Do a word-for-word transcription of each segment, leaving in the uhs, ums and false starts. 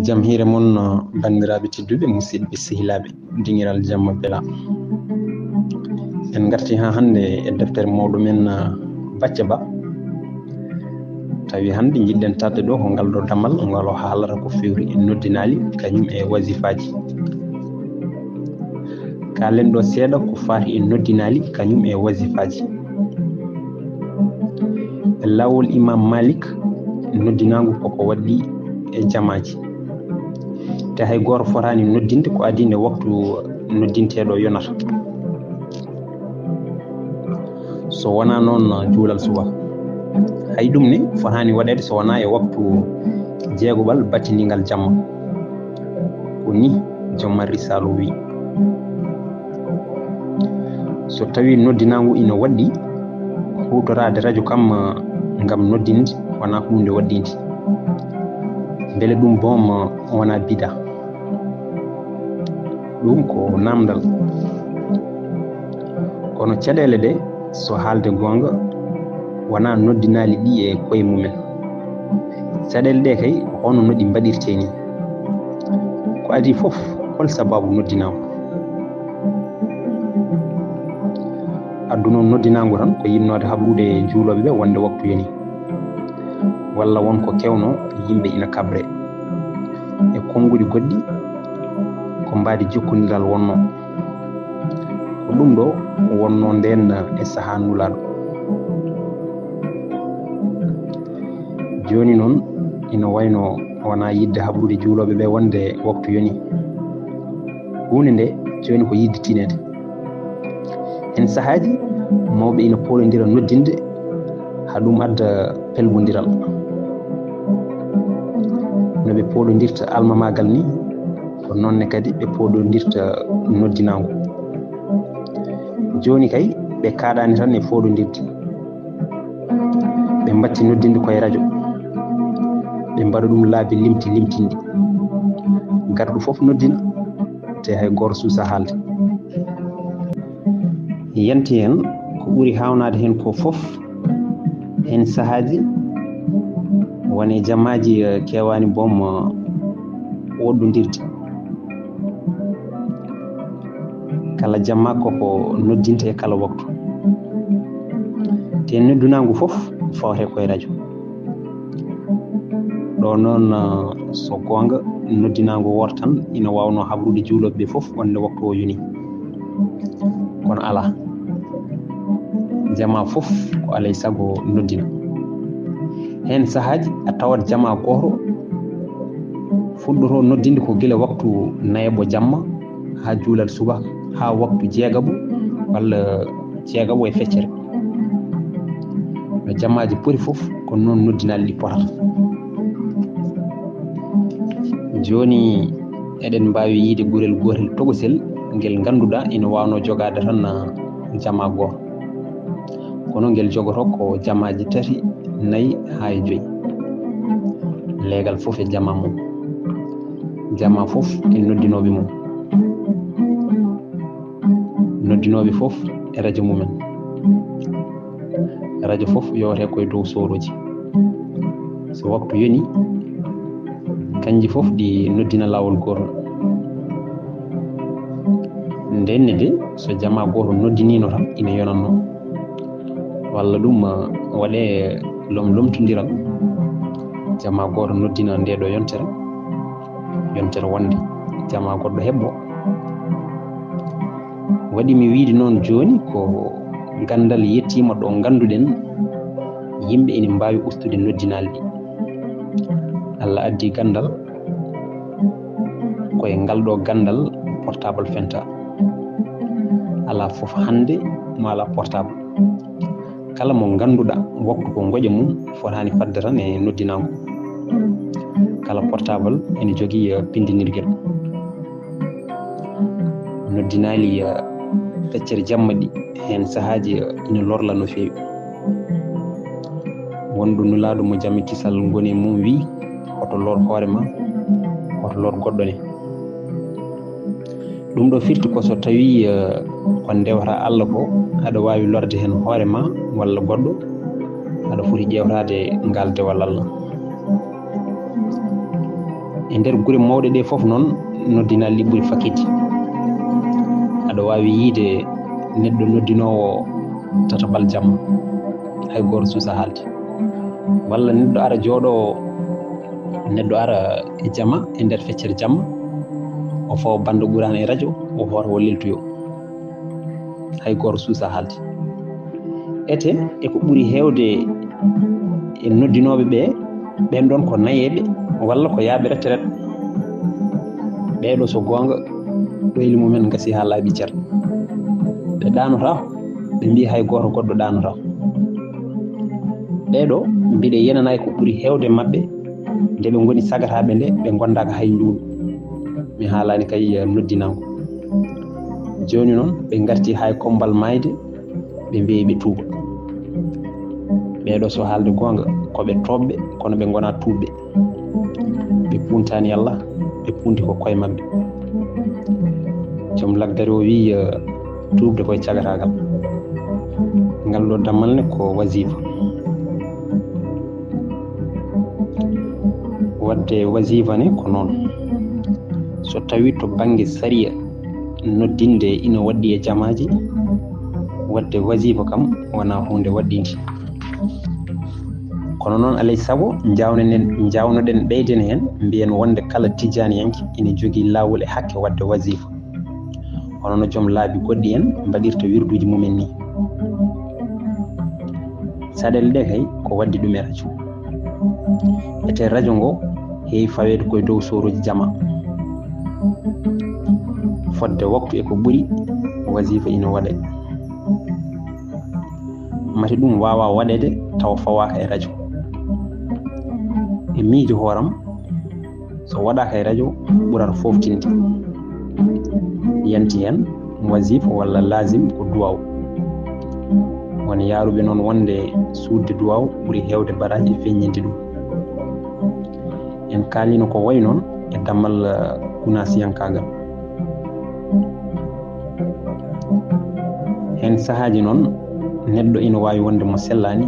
Jam hiire mon, banndiraaɓe tedduɓe, musidɓe, sehilaaɓe, dingiral jamma bela. En ngarti haa hannde e deftere mawɗo men, Bacca Ba. Tawi hannde njiɗɗen tawde ɗo ko ngal ɗo damal, ngal o haalata ko fewti e noddinaali, kañum e wasifaaji. Kaalen ɗo seeɗa ko faati e noddinaali, kañum e wasifaaji. E laawol Imam Malik, noddinaangu koko waɗɗi e jamaaji. Te hay gooto fotaani noddinde ko adii nde waktu noddinteeɗo yonata. So wonaa noon juulal suba. Hay ɗum ne fotaani waɗeede so wonaa e waktu jeegoɓal battindingal jamma. Ko ni joom Risaalu wi. So tawii noddinaangu ina waɗɗi, huutoraade rajo kam, eh, ngam noddinde wonaa huunde waɗɗinde. Mbele ɗum boom, eh, wonaa bida? Ɗum ko naamndal. Kono caɗeele ɗe, so haalde goonga, wonaa noddinaali ɗi e koye mumen. Caɗeele ɗe kay, hono no ɗi mbaɗirtee ni. Ko adii fof, hol sabaabu noddinaangu? Addu noon noddinaangu tan ko yinnoode habrude juulooɓe ɓe wonde waktu yoni. Walla won ko keewno yimɓe ina kabree. E konnguɗi goɗɗi, ko mbaadi jokkondiral wonnoo. Ko ɗum ɗo wonnoo ndeen e sahaa Nulaaɗo. Jooni noon, ina wayno wonaa yiɗde habrude juulooɓe ɓe wonde waktu yoni. Huunde nde jooni ko yiɗde tiineede. Heen sahaaji, mawɓe ina pooɗondira noddinde, haa ɗum adda pelbondiral. No ɓe pooɗondirta almamaagal ni, ko noon ne kadi ɓe pooɗondirta noddinaangu. Jooni kay, ɓe kaaɗaani tan e fooɗondirde. Ɓe mbatti noddinde koye rajo. Ɓe mbaɗa ɗum laabi limti limtinɗi. Garɗo fof noddina, te hay gooto suusaa haalde. Yanti heen, ko ɓuri haawnaade heen ko fof, heen sahaaji, won e jamaaji, eh, keewaani boom, eh, woɗɗondirde. Kala jamma koko noddinte e kala waktu. Te noddunaangu fof fawte koye rajo. Ɗo noon, eh, so goonga, noddinaangu wooto tan ina waawnoo habrude juulooɓe ɓe fof wonde waktu o yoni. Kono alaa. Jamaa fof ko alaa e sago noddina. Heen sahaaji a tawat jamaa gooto fuɗɗotoo noddinde ko gila waktu nayaɓo jamma haa juulal suba, haa waktu jeegaɓo walla jeegaɓo e feccere. No jamaaji poti fof, ko noon noddinaali ɗi potata. Jooni, eɗen mbaawi yiyde gurel gootel tokosel ngel ngannduɗaa ina waawnoo jogaade tan, ah, jamaa gooto. Kono ngel jogotoo ko jamaaji tati, nayi haa e joyi. Leegal fof e jamaa mum. Jamaa fof e noddinooɓe mum. Noddinooɓe fof e rajo mumen. Rajo fof yowete koye dow soorooji. So waktu yoni, kanji fof ɗi noddina laawol gootol. Ndenne de, so jamaa gooto noddiniino tan, ina yonannoo. Walla ɗum, eh, waɗee lom-, lomtondiral. Jamaa gooto noddina nde ɗo yontere, yontere wonde jamaa goɗɗo heɓɓo. Waɗi mi wiyde noon jooni ko ganndal yettiima ɗo ngannduɗen yimɓe ina mbaawi ustude noddinaali ɗi. Allah addi ganndal, ko e ngal ɗo ganndal portable fenta. Alaa fof hannde mo alaa portable. Kala mo ngannduɗaa waktu ko ngoƴa mum fotaani fadde tan e noddinaangu. Kala portable ene jogii, eh, pinndinirgel. Noddinaali, eh, feccere jamma ɗi, heen sahaaji, eh, ina lorla no feewi. Wonɗo Nulaaɗo mo jam e kisal ngoni e mum wi, "Hoto lor hoore ma, hoto lor goɗɗo ne." Ɗum ɗo firti ko so tawii, eh, ko ndewata Allah ko, aɗa waawi lorde heen hoore ma walla goɗɗo, aɗa foti ƴeewtaade ngaal dewal Allah. E nder gure mawɗe ɗe fof noon, noddinaa liɓɓuri fakkiti. Aɗa waawi yiyde neɗɗo noddinoowo tatabal jamma, hay gooto suusaa haalde. Walla neɗɗo ara jooɗoo, neɗɗo ara e jama, e nder feccere jamma, o fawa bannda Quraan e rajo, o hoota o leltoyo. Hay gooto suusaa haalde. Ete, e ko ɓuri heewde e noddinooɓe ɓe, ɓen ɗon ko nayeeɓe walla ko yahɓe retraite. Ɓee ɗoo, so goonga, ɗoyli mumen ngasii haa laaɓi cer. Ɓe ɗaanotaako, ɓe mbiyi hay gooto goɗɗo ɗaanotaako. Ɓee ɗoo, mbiɗa yenana e ko ɓuri heewde maɓɓe, nde ɓe ngoni sagataaɓe nde, ɓe ngondaaka hay njuulu. Mi haalaani kay, eh, noddinango. Jooni noon, ɓe ngarti haa e kommbal maayde, ɓe mbeyi ɓe tuuba. Ɓee ɗoo, so haalde goonga, ko ɓe tooɓɓe, kono ɓe ngonaa tuuɓɓe. Ɓe puntaani Allah, ɓe punti ko koye maɓɓe. Joom lagdare o wiyi, eh, tuubde koye cagataagal. Ngal ɗoo dammal ne ko wasifa. Waɗde wasifa ne ko noon. So tawi to bannge sariya, noddinde ina waɗɗi e jamaaji, waɗde wasifa kam wonaa huunde waɗɗinde. Kono noon, alay sago, njawnoɗen, njawnoɗen ɓeyden heen, mbiyen wonde kala tijjaaniyanke ina jogii laawol e hakke waɗde wasifa. Hono no joom laabi goɗɗi en mbaɗirta wirduuji mumen ni. Saɗeele ɗe kay ko waɗde ɗum e rajo. Ete rajo ngo heewi faweede koye dow soorooji jama. Fodde waktu e ko ɓuri, wasifa ina waɗe. Mate ɗum waawa waɗeede tawa fawaaka e rajo. E miijo hooram, so waɗaaka e rajo, ɓurata fooftinde. Yanti heen wasifa walla laazim ko duwaaw. Won yaaruɓe noon wonde suuɗde duwaaw ɓuri heewde baraaji e feññinde ɗum. En kaalino ko wayi noon e dammal, eh, gunaasiyankaagal. Heen sahaaji noon, neɗɗo ina waawi wonde mo sellaani,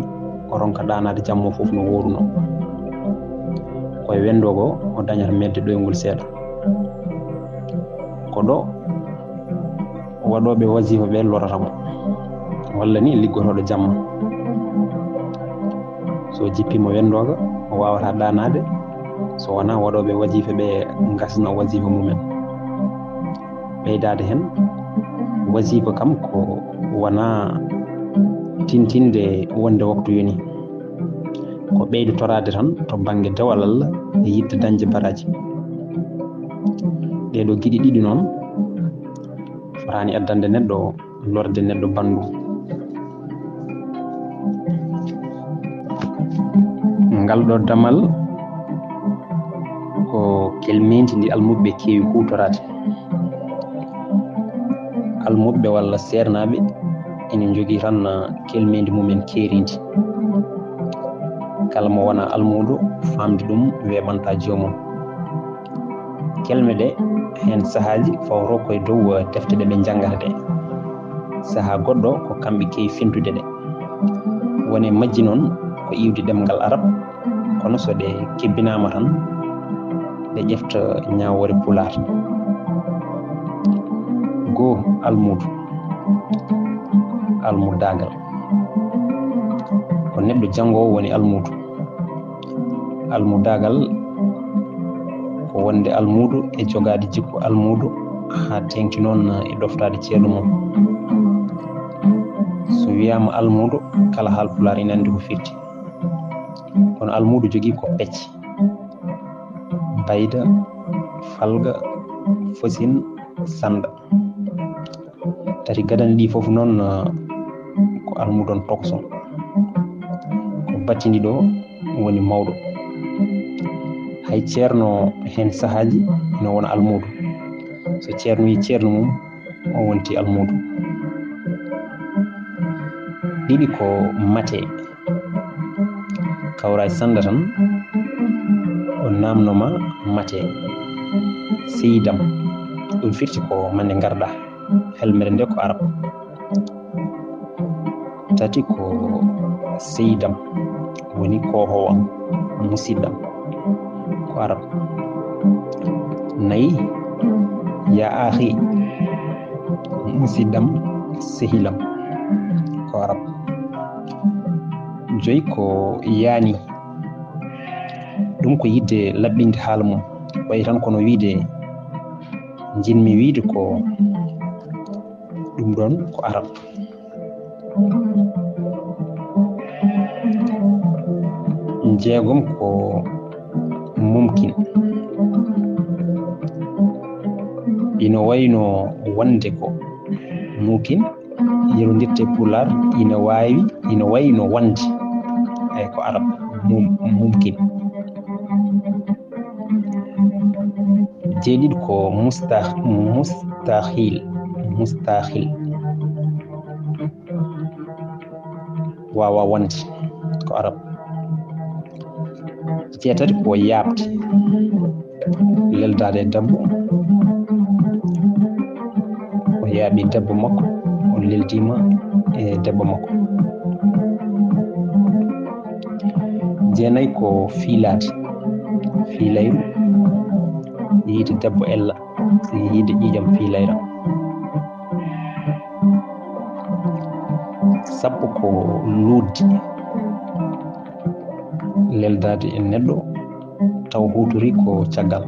o ronka ɗaanaade jamma o fof no wooruno. Ko e wendoogo o dañata medde ɗoyngol seeɗa. Ko ɗo waɗooɓe wasifa ɓe lorata mo, walla ni liggotooɗo jamma. So jippiima wendooga, o waawataa ɗaanaade, so wonaa waɗooɓe wasifa ɓe ngasna wasifa mumen. Ɓeydaade heen, wasifa kam ko wonaa tintinde wonde waktu yoni. Ko ɓeydotoraade tan to bannge dewal Allah e yiɗde dañde baraaji. Ɗee ɗoo geɗe ɗiɗi noon, fotaani addande neɗɗo lorde neɗɗo banndum. Ngal ɗoo damal ko kelmeendi ndi almuɓɓe keewi huutoraade. Almuɓɓe walla seernaaɓe ina njogii tan kelmeendi mumen keeriindi. Kala mo wonaa almuudo, faamde ɗum weeɓantaa joomum. Kelme ɗe, heen sahaaji fawto koye dow, eh, defte ɗe ɓe njanngata ɗe. Sahaa goɗɗo ko kamɓe keewi fintude ɗe. Won e majji noon ko iwde ɗemngal arab, kono so ɗe kebbinaama tan, ɗe ƴefta ñaawoore pulaar. Goo, almuudo. Almudaagal. Ko neɗɗo janngoowo woni almuudo. Almudaagal ko wonde almuudo e jogaade jikku almuudo, haa teeŋti noon e ɗoftaade ceerno mum. So wiyaama almuudo, kala haalpulaar ina anndi ko firti. Kono almuudo jogii ko pecce: bayda, falga, fosin, sannda. Tati gadani ɗi fof noon, eh, ko almuudo on tokosoo. Ko battindi ɗo woni mawɗo. Hay ceerno heen sahaaji ina wona almuudo. So ceerno yi ceerno mum, o wonti almuudo. Ɗiɗi ko mate. Kawra e sannda tan, o naamno ma mate, seydi am. Ɗum firti ko mande ngarɗa. Helmere nde ko arab. Tati ko seydi am, woni koohoowo am, musidɗo am, ko arab. Nayi, ya axi, musidɗam, sehilam, ko arab. Joyi ko yaani. Ɗum ko yiɗde laɓɓinde haala mum. Wayi tan kono wiyde, njiɗmi wiyde ko ɗum ɗoon ko arab. Njeegom ko mumkin. Ina wayno wonde ko mumkin, yondirta e pulaar, ina waawi, ina wayno wonde. Eyi, ko arab, mum-, mumkin. Jeeɗiɗi ko mustah-, mustahil, mustahil. Waawaa wonde, ko arab. Jeetati ko yaaɓde, leldaade e debbo. O yaaɓi debbo makko, o leldiima e debbo makko. Jeenayi ko fiilaade, fiilayru, yiide debbo ella, yiide ƴiiƴam fiilayra. Sappo ko luutde, leldaade e neɗɗo taw huutorii ko caggal.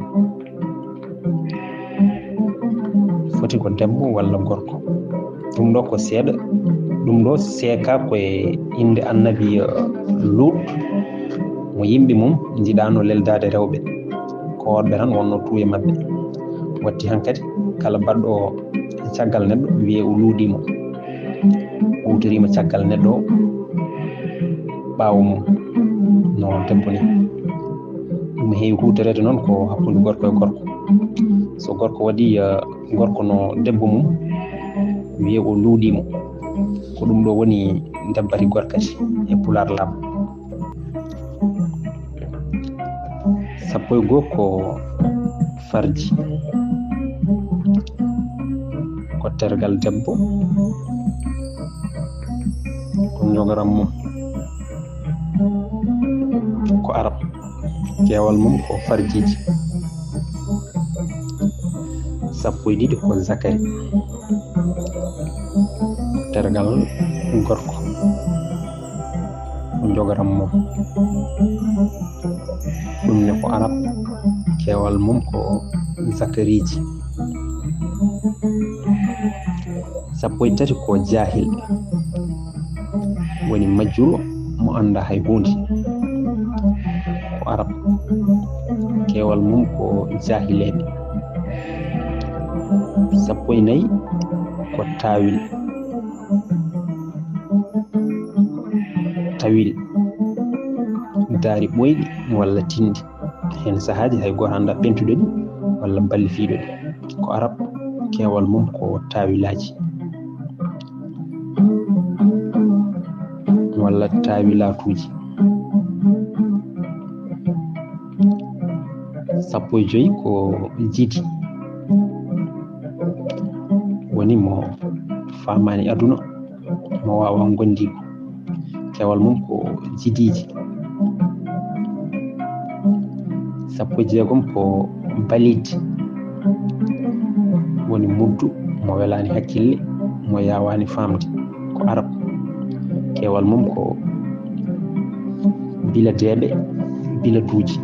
Foti ko debbo walla gorko. Ɗum ɗo ko seeɗa. Ɗum ɗo seekaa ko e innde Annabi, eh, Luut, mo yimɓe mum njiɗaano leldaade rewɓe. Ko worɓe tan wonnoo tuuye maɓɓe. Watti hankadi kala baɗɗo caggal neɗɗo wiyee o luuɗii mo. Huutoriima caggal neɗɗo ɓaawo mum, no debbo ni. Ɗum heewi huutoreede noon ko hakkunde gorko e gorko. So gorko waɗii, eh, gorko no debbo mum, wiyee o luuɗii mo. Ko ɗum ɗo woni dabbari gorkati e pulaar laaɓɗo. Sappo e goo ko farji, ko tergal debbo, ko njogoram mum, ko arab, keewal mum ko farjiiji. Sappo e ɗiɗi ko zakari, tergal gorko, ko njogoram mum. Ɗum ne ko arab, keewal mum ko zakariiji. Sappo e tati ko jaahil, woni majjuɗo mo anndaa hay huunde. Ko arab, keewal mum ko jaahileeɓe. Sappo e nayi ko taawil. Tawil, daari ɓooyɗi walla tinndi. Heen sahaaji hay gooto anndaa pentuɗo ɗi walla ballifiiɗo ɗi. Ko arab, keewal mum ko taawilaaji walla taawilaatuuji. Sappo e joyi ko jiidi, woni mo faamaani aduna, mo waawaa ngondiigu. Keewal mum ko jiidiiji. Sappo e jeegom ko baliidi, woni muddu mo welaani hakkille, mo yaawaani faamde. Ko arab. Keewal mum ko biladeeɓe, biladuuji.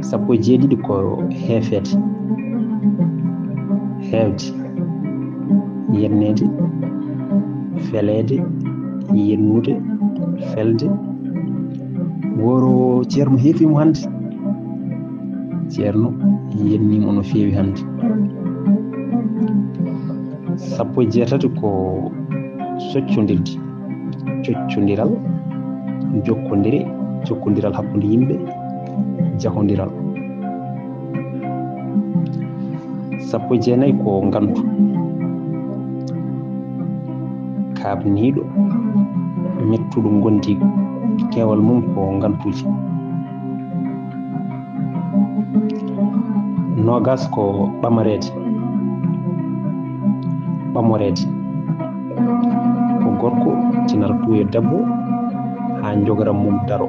Sappo e jeeɗiɗi ko heefeede, heewde, yenneede, feleede, yennude, felde. Woro Ceerno heefi mo hannde. Ceerno yenniima no feewi hannde. Sappo e jeetati ko soccondirde, coccondiral, jokkondire, jokkondiral hakkunde yimɓe, jahondiral. Sappo e jeenayi ko ngantu, kaaɓniiɗo, mettuɗo ngondiigu, keewal mum ko ngantuuji. Noogas ko ɓamareede, ɓamoreede. Ko gorko tinata tuuyo debbo haa njogoram mum daro,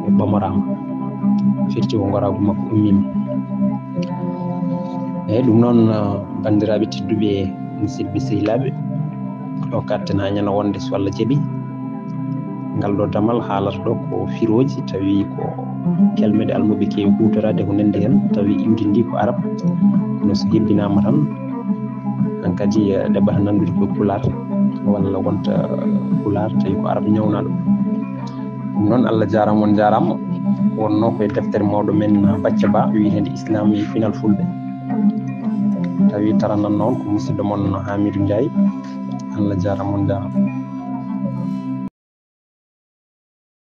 o ɓamoraama. firti ko ngoraagu makko ummiima. Eeyi, ɗum noon, banndiraaɓe tedduɓe, musidɓe sehilaaɓe, ɗo katten haa ñande wonde, so Allah jaɓi. Ngal ɗo damal haalata ɗo ko firooji, tawi ko kelme ɗe almuɓe keewi huutoraade, ko nanndi heen, tawi iwdi ndi ko arab, kono so hebbinaama tan, hankadi ɗeɓata nanndude ko pulaar, walla wonta pulaar, tawi ko arab ñawnaaɗo. Ɗum noon, Allah jaaraama, on njaaraama. Wonnoo koye deftere mawɗo men Bacca Ba, wiyeteende Islam e Pinal Fulɓe. Tawi taranannoo on ko musidɗo mon Hamidou Ndiaye. Allah jaaraama, on njaaraama.